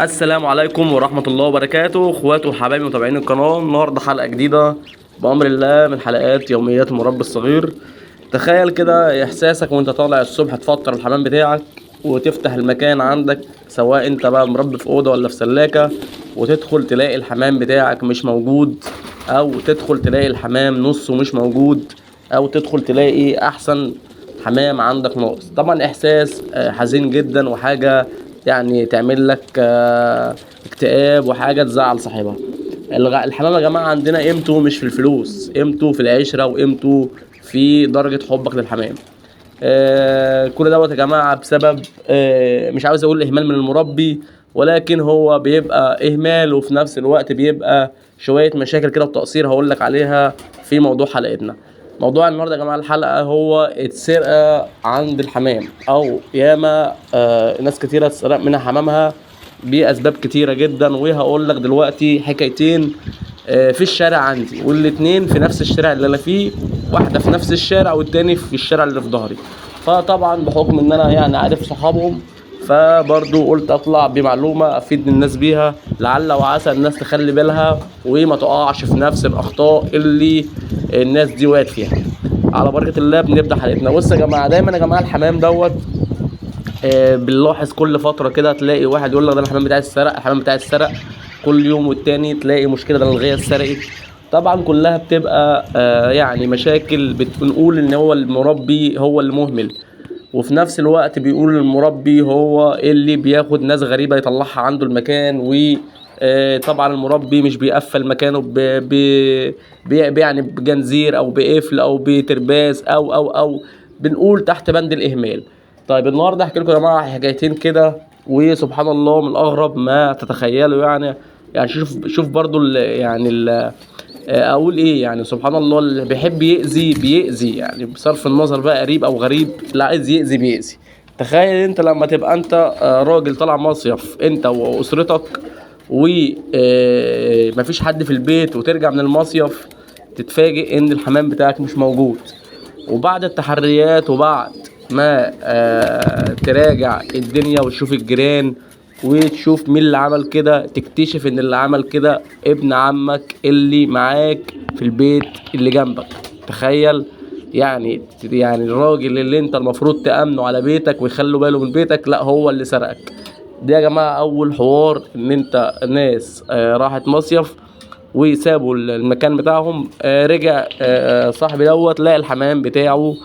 السلام عليكم ورحمة الله وبركاته، اخواتي وحبايبي متابعين القناة. النهاردة حلقة جديدة بأمر الله من حلقات يوميات المربي الصغير. تخيل كده احساسك وانت طالع الصبح تفطر الحمام بتاعك وتفتح المكان عندك، سواء انت بقى مربي في اوضة ولا في سلاكة، وتدخل تلاقي الحمام بتاعك مش موجود، او تدخل تلاقي الحمام نصه مش موجود، او تدخل تلاقي احسن حمام عندك ناقص. طبعا احساس حزين جدا، وحاجة يعني تعمل لك اكتئاب، وحاجة تزعل صاحبها. الحمام يا جماعة عندنا قيمته مش في الفلوس، قيمته في العشرة، وقيمته في درجة حبك للحمام. كل دوت يا جماعة بسبب مش عاوز اقول اهمال من المربي، ولكن هو بيبقى اهمال وفي نفس الوقت بيبقى شوية مشاكل كده وتقصير هقول لك عليها في موضوع حلقتنا. موضوع النهارده يا جماعة الحلقة هو السرقة عند الحمام، او ياما ناس كتيرة اتسرق منها حمامها بأسباب كتيرة جدا، وهقول لك دلوقتي حكايتين في الشارع عندي، والاتنين في نفس الشارع اللي انا فيه، واحدة في نفس الشارع والتاني في الشارع اللي في ظهري. فطبعا بحكم ان انا عارف صحابهم، فبرضو قلت اطلع بمعلومة افيد الناس بيها، لعل وعسى الناس تخلي بالها وما تقعش في نفس الاخطاء اللي الناس دي وقعت فيها. على بركة الله بنبدأ حلقتنا. بصوا يا جماعة، دايما يا جماعة الحمام دوت، بنلاحظ كل فترة كده تلاقي واحد يقول لك ده الحمام بتاعي اتسرق، الحمام بتاعي اتسرق. كل يوم والتاني تلاقي مشكلة، ده الغية اتسرقت. طبعا كلها بتبقى مشاكل، بنقول ان هو المربي هو اللي مهمل، وفي نفس الوقت بيقول المربي هو اللي بياخد ناس غريبة يطلعها عنده المكان، و طبعا المربي مش بيقفل مكانه بجنزير او بقفل او بترباس او او او بنقول تحت بند الاهمال. النهارده هحكي لكم يا جماعة حكايتين كده، وسبحان الله من اغرب ما تتخيلوا. شوف برضو ال يعني ال اقول ايه، سبحان الله اللي بيحب يأذي بيأذي، بصرف النظر بقى قريب او غريب، اللي عايز يأذي بيأذي. تخيل انت لما تبقى انت راجل طالع مصيف انت واسرتك، و مفيش حد في البيت، وترجع من المصيف تتفاجئ ان الحمام بتاعك مش موجود. وبعد التحريات وبعد ما تراجع الدنيا وتشوف الجيران وتشوف مين اللي عمل كده، تكتشف ان اللي عمل كده ابن عمك اللي معاك في البيت اللي جنبك. تخيل الراجل اللي انت المفروض تأمنه على بيتك ويخلوا باله من بيتك، لا هو اللي سرقك. ده يا جماعة أول حوار، إن أنت ناس راحت مصيف وسابوا المكان بتاعهم، رجع صاحبي دوت لقى الحمام بتاعه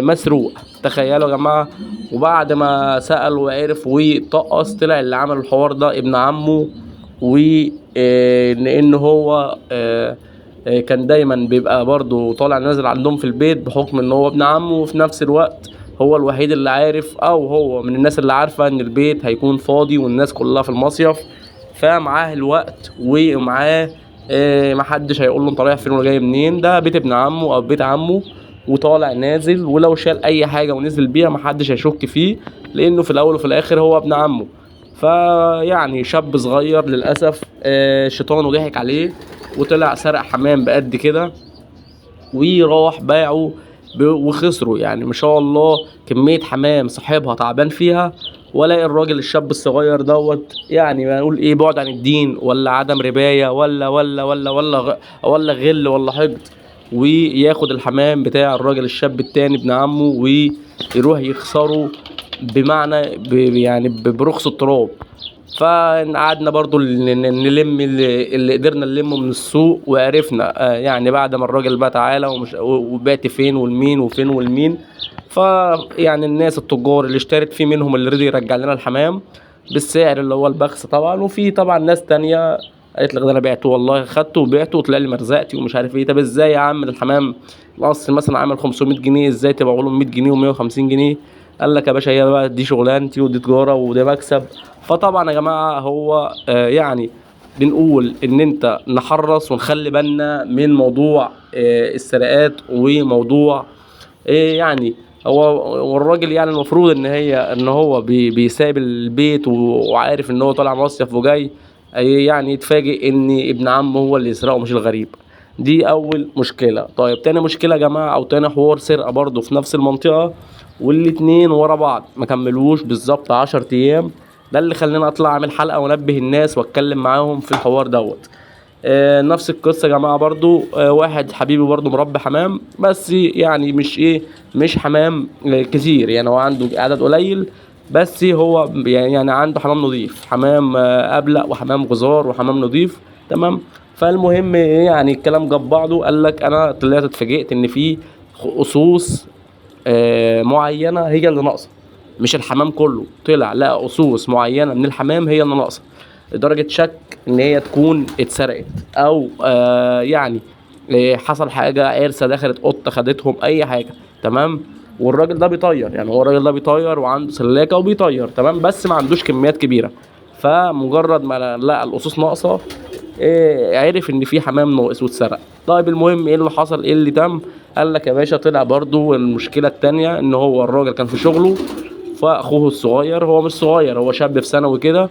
مسروق. تخيلوا يا جماعة. وبعد ما سأل وعرف وطقس، طلع اللي عمل الحوار ده ابن عمه، و لأن هو كان دايما بيبقى برضو طالع نازل عندهم في البيت بحكم ان هو ابن عمه، وفي نفس الوقت هو الوحيد اللي عارف، او هو من الناس اللي عارفة ان البيت هيكون فاضي والناس كلها في المصيف، فمعاه الوقت ومعاه محدش هيقول له انت رايح فين ولا جاي منين، ده بيت ابن عمه او بيت عمه، وطالع نازل، ولو شال اي حاجة ونزل بيها محدش هيشك فيه، لانه في الاول وفي الاخر هو ابن عمه. فيعني شاب صغير للاسف، شيطانه ضحك عليه وطلع سرق حمام بقد كده، وراح باعه وخسره. ما شاء الله كمية حمام صاحبها تعبان فيها، ولا الراجل الشاب الصغير دوت ما نقول ايه، بعد عن الدين ولا عدم رباية ولا ولا ولا ولا ولا غل ولا حقد، وياخد الحمام بتاع الراجل الشاب التاني ابن عمه ويروح يخسره بمعنى برخص التراب. فقعدنا برضو نلم اللي قدرنا نلمه من السوق، وعرفنا، بعد ما الراجل بقى تعالى وبعت فين والمين وفين والمين، فيعني الناس التجار اللي اشترت فيه منهم اللي رضي يرجع لنا الحمام بالسعر اللي هو البخس طبعا، وفي طبعا ناس تانية قالت لك ده انا بعته والله، خدته وبعته وطلع لي مرزقتي ومش عارف ايه. طب ازاي يا عم الحمام الاصل مثلا عامل 500 جنيه، ازاي تبيعوا له 100 جنيه و150 جنيه؟ قال لك يا باشا هي بقى دي شغلانتي ودي تجاره وده مكسب. فطبعا يا جماعه هو، بنقول ان انت نحرص ونخلي بالنا من موضوع، السرقات وموضوع، يعني هو والراجل المفروض ان هي ان هو بيساب البيت وعارف ان هو طالع مصيف وجاي، يتفاجئ ان ابن عمه هو اللي يسرقه مش الغريب. دي اول مشكلة. تاني مشكلة يا جماعة، او تاني حوار سرقة برضو في نفس المنطقة، والاتنين ورا بعض ما كملوش بالظبط 10 ايام. ده اللي خلاني اطلع اعمل حلقة وانبه الناس واتكلم معاهم في الحوار دوت. نفس القصة يا جماعة برضو، واحد حبيبي برضو مربي حمام، بس يعني مش ايه، مش حمام كتير، يعني هو عنده عدد قليل، بس هو يعني عنده حمام نظيف، حمام ابلق وحمام غزار وحمام نظيف، تمام. فالمهم يعني الكلام جاب بعضه، قال لك انا طلعت اتفاجئت ان في قصوص معينة هي اللي ناقصه، مش الحمام كله، طلع لقى قصوص معينة من الحمام هي اللي ناقصه، لدرجة شك ان هي تكون اتسرقت او يعني حصل حاجة، عرسه دخلت، قطة خدتهم، اي حاجة، تمام. والراجل ده بيطير، يعني هو الراجل ده بيطير وعنده سلاكه وبيطير، تمام، بس ما عندوش كميات كبيرة. فمجرد ما لقى القصوص ناقصه، عرف ان في حمام ناقص واتسرق. طيب المهم ايه اللي حصل، ايه اللي تم؟ قال لك يا باشا طلع برضو المشكلة التانية ان هو الراجل كان في شغله، فاخوه الصغير، هو مش صغير، هو شاب في ثانوي كده،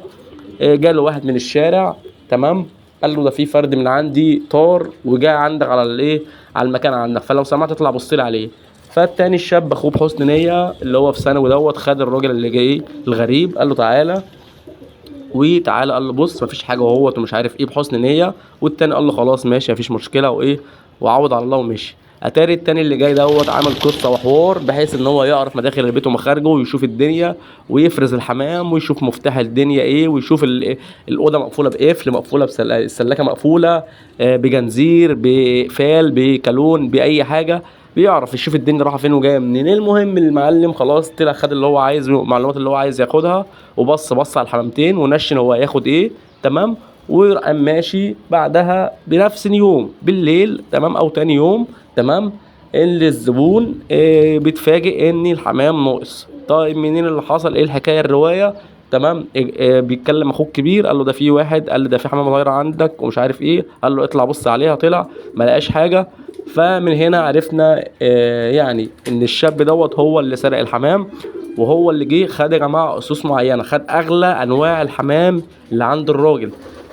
جاله واحد من الشارع، تمام، قال له ده في فرد من عندي طار وجاء عندك على الايه، على المكان عندك، فلو سمحت اطلع بص لي عليه. فالتاني الشاب اخوه بحسن نيه اللي هو في ثانوي دوت، خد الراجل اللي جاي الغريب، قال له تعالى وتعالى، قال له بص مفيش حاجة اهوت ومش عارف ايه، بحسن نيه. والتاني قال له خلاص ماشي مفيش مشكلة وايه، وعوض على الله ومشي. اتاري التاني اللي جاي دوت عمل قصة وحوار، بحيث ان هو يعرف مداخل البيت ومخارجه، ويشوف الدنيا ويفرز الحمام ويشوف مفتاح الدنيا ايه، ويشوف الاوضة مقفولة بقفل، مقفولة السلاكه مقفولة، بجنزير، بقفال، بكالون، باي حاجة، بيعرف يشوف الدنيا رايحة فين وجاية منين. المهم المعلم خلاص طلع خد اللي هو عايزه، المعلومات اللي هو عايز ياخدها، وبص بص على الحمامتين ونشن هو هياخد ايه، تمام، وقام ماشي. بعدها بنفس اليوم بالليل، تمام، او تاني يوم، تمام، اللي الزبون بيتفاجئ ان الحمام ناقص. طيب منين اللي حصل، ايه الحكاية الرواية، تمام. بيتكلم اخوه الكبير، قال له ده في واحد قال له ده في حمامه طايره عندك ومش عارف ايه، قال له اطلع بص عليها، طلع ما لقاش حاجة. فمن هنا عرفنا يعني ان الشاب دوت هو اللي سرق الحمام، وهو اللي جه خد يا جماعة قصوص معينة، خد اغلى انواع الحمام اللي عند الراجل،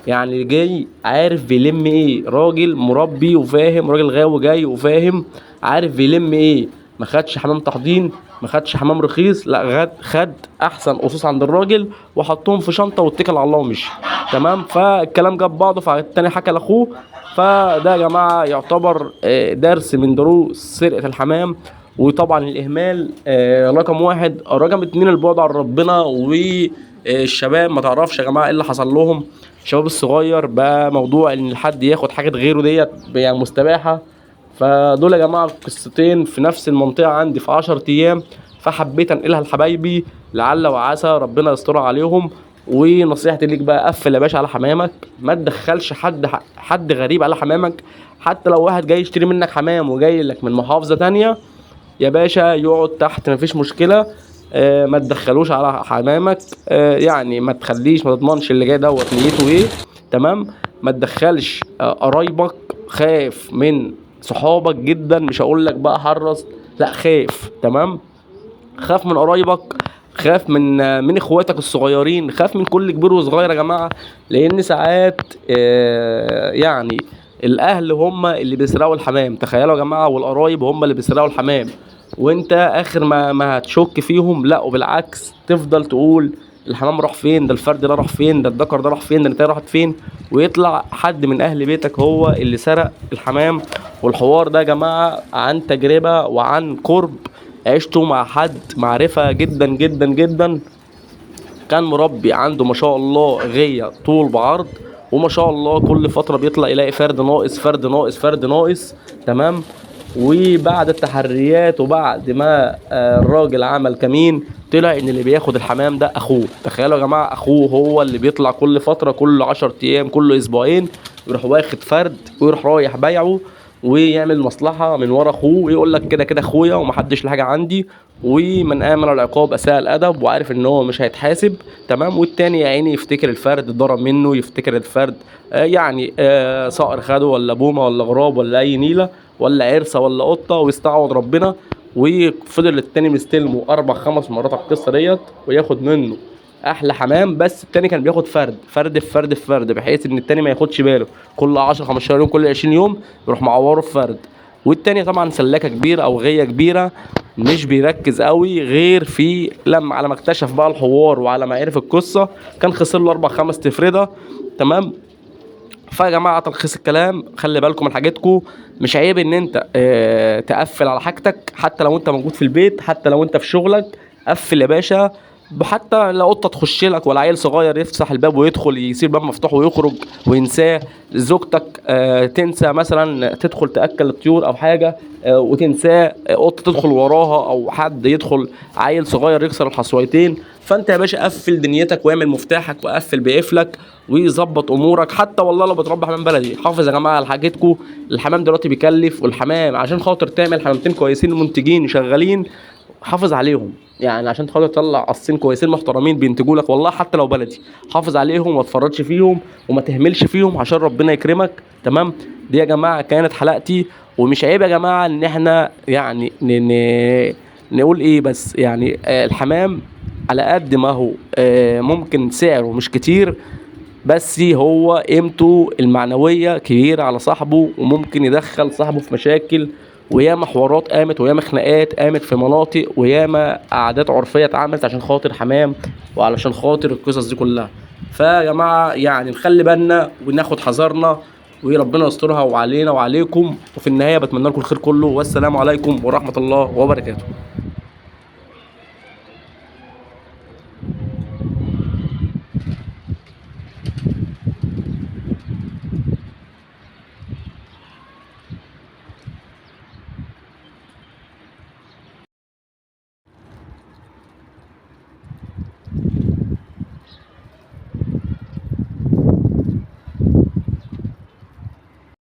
يعني جاي عارف بيلم ايه، راجل مربي وفاهم، راجل غاوي جاي وفاهم عارف بيلم ايه، ما خدش حمام تحضين، ما خدش حمام رخيص، لا خد احسن قصوص عند الراجل وحطهم في شنطه واتكل على الله ومشي، تمام. فالكلام جاب بعضه، فالتاني حكى لاخوه. فده يا جماعة يعتبر درس من دروس سرقه الحمام، وطبعا الاهمال رقم واحد. رقم اتنين البعد عن ربنا، والشباب ما تعرفش يا جماعة ايه اللي حصل لهم، الشباب الصغير بقى موضوع ان حد ياخد حاجة غيره ديت يعني مستباحة. فدول يا جماعة قصتين في نفس المنطقة عندي في 10 ايام، فحبيت انقلها لحبايبي لعل وعسى ربنا يسترها عليهم. ونصيحتي ليك بقى، قفل يا باشا على حمامك، ما تدخلش حد غريب على حمامك، حتى لو واحد جاي يشتري منك حمام وجاي لك من محافظة تانية يا باشا يقعد تحت مفيش مشكلة، ما تدخلوش على حمامك، يعني ما تخليش، ما تضمنش اللي جاي دوت نيته ايه، تمام. ما تدخلش قرايبك، خايف من صحابك جدا، مش هقول لك بقى حرص، لا خايف، تمام. خاف من قرايبك، خاف من اخواتك الصغيرين، خاف من كل كبير وصغير يا جماعة، لان ساعات يعني الاهل هم اللي بيسرقوا الحمام، تخيلوا يا جماعة، والقرايب هم اللي بيسرقوا الحمام، وانت اخر ما هتشك فيهم، لا وبالعكس تفضل تقول الحمام راح فين، ده الفرد ده راح فين، ده الذكر ده راح فين، ده النتاية راحت فين، ويطلع حد من اهل بيتك هو اللي سرق الحمام. والحوار ده يا جماعة عن تجربه وعن قرب عشته مع حد معرفة جدا جدا جدا، كان مربي عنده ما شاء الله غيه طول بعرض، وما شاء الله كل فترة بيطلع يلاقي فرد ناقص، فرد ناقص، فرد ناقص، تمام. وبعد التحريات وبعد ما الراجل عمل كمين، طلع ان اللي بياخد الحمام ده اخوه. تخيلوا يا جماعة، اخوه هو اللي بيطلع كل فترة، كل 10 ايام، كل اسبوعين، يروح واخد فرد ويروح رايح بيعه ويعمل مصلحة من ورا اخوه، ويقول لك كده كده اخويا ومحدش له حاجة عندي، ومن امن العقاب اساء الادب، وعارف ان هو مش هيتحاسب، تمام. والتاني يا عيني يفتكر الفرد ضرب منه، يفتكر الفرد صقر خده ولا بومه ولا غراب ولا اي نيله ولا عرسه ولا قطة، ويستعوض ربنا. وفضل التاني مستلمه 4-5 مرات على القصة ديت، وياخد منه احلى حمام، بس التاني كان بياخد فرد فرد في فرد في فرد، بحيث ان التاني ما ياخدش باله، كل 10 15 يوم، كل 20 يوم يروح معوره في فرد. والتاني طبعا سلاكه كبيرة او غيه كبيرة، مش بيركز قوي غير في لما على ما اكتشف بقى الحوار وعلى ما عرف القصة كان خسر له 4 5 تفرده. تمام. فيا جماعة تلخيص الكلام، خلي بالكم من حاجتكم، مش عيب ان انت تقفل على حاجتك حتى لو انت موجود في البيت، حتى لو انت في شغلك قفل يا باشا. حتى لو قطة تخش لك ولا عيل صغير يفتح الباب ويدخل، يسيب الباب مفتوح ويخرج وينساه، زوجتك تنسى مثلا تدخل تاكل الطيور او حاجة وتنساه، قطة تدخل وراها او حد يدخل عيل صغير يكسر الحصويتين. فانت يا باشا قفل دنيتك واعمل مفتاحك وقفل بقفلك ويظبط امورك. حتى والله لو بتربي حمام بلدي، حافظ يا جماعة على حاجتكم. الحمام دلوقتي بيكلف، والحمام عشان خاطر تعمل حمامتين كويسين منتجين شغالين حافظ عليهم، يعني عشان خاطر تطلع قصين كويسين محترمين بينتجوا لك والله حتى لو بلدي، حافظ عليهم وما تفرطش فيهم وما تهملش فيهم عشان ربنا يكرمك. تمام. دي يا جماعة كانت حلقتي، ومش عيب يا جماعة ان احنا يعني نقول ايه، بس يعني الحمام على قد ما هو ممكن سعره مش كتير، بس هو قيمته المعنوية كبيرة على صاحبه، وممكن يدخل صاحبه في مشاكل، وياما حوارات قامت وياما خناقات قامت في مناطق، وياما قعدات عرفية اتعملت عشان خاطر حمام وعلشان خاطر القصص دي كلها. فيا جماعة يعني نخلي بالنا وناخد حذرنا، وربنا يسترها وعلينا وعليكم. وفي النهاية بتمنى لكم الخير كله، والسلام عليكم ورحمة الله وبركاته.